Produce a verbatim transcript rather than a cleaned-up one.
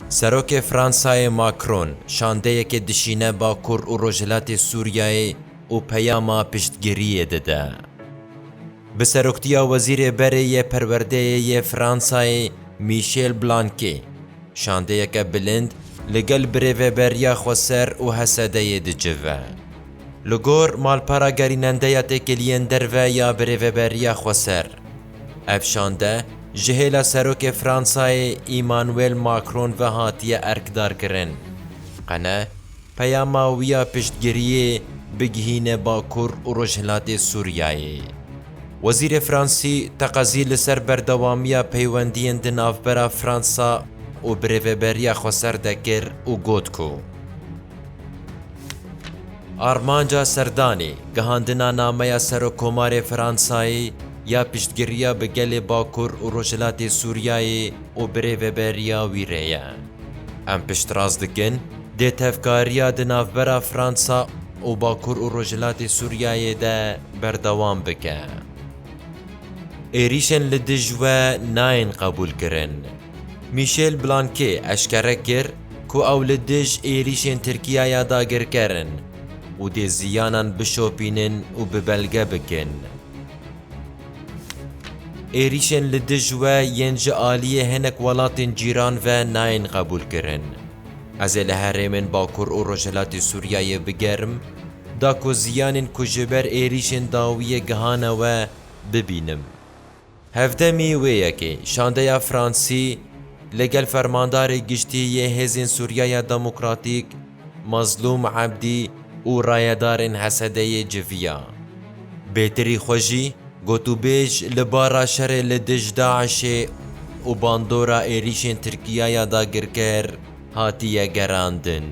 Serokê Fransayê Macron şandeyekê dişîne Bakur û Rojhilatê Sûriyeyê û peyama piştgiriyê dide. Bi seroktiya Wezîrê Berê yê Perwerdeyê yê Fransayê Michel Blanquer, şandeyeke bilind li gel birêveberiya xweser û H S D'yê dicive. Li gor malpera gerînendeya têkiliyên derve ya birêveberiya xweser, ev şande ji hêla serokê Fransayê Emmanuel Macron ve hatiye erkdarkirin. Qene peyama wî ya piştgiriyê bigihîne Bakur û Rojhilatê Sûriyeyê. Wezîrê Fransî teqezî li ser berdewamiya peywendiyên di navbera Fransa û birêveberiya xweser de kir û got ku armanca serdanê gihandina nameya Serokkomarê Fransayê ya piştgiriya bi gelê Bakur û Rojhilatê Sûriyeyê û birêveberiya wî re ye. Em piştrast dikin dê tevkariya di navbera Fransa û Bakur û Rojhilatê Sûriyeyê de berdewam bike. Êrîşên li dij we nayên qebûlkirin. Michel Blanquer eşkere kir ku ew li dij êrîşên Tirkiyaya dagirker in û dê ziyanan bişopînin û bi belge bikin. Êrîşên li dij we yên ji aliyê hinek welatên cîran ve nayên qebûlkirin. Ez ê li herêmên Bakur û Rojhilatê Sûriyeyê bigerim, da ku ziyanên ku ji ber êrîşên dawiyê gihane we bibînim. Hevdemî wê yekê şandeya Fransî li gel Fermandarê Giştî yê Hêzên Sûriyeya Demokratîk Mazlûm Ebdî û rayedarên H S D'yê civiya. Bêtirî xwe jî gotûbêj li bara şerê li dij DAIŞê û bandora êrîşên Tirkiyaya dagirker hatiye gerandin.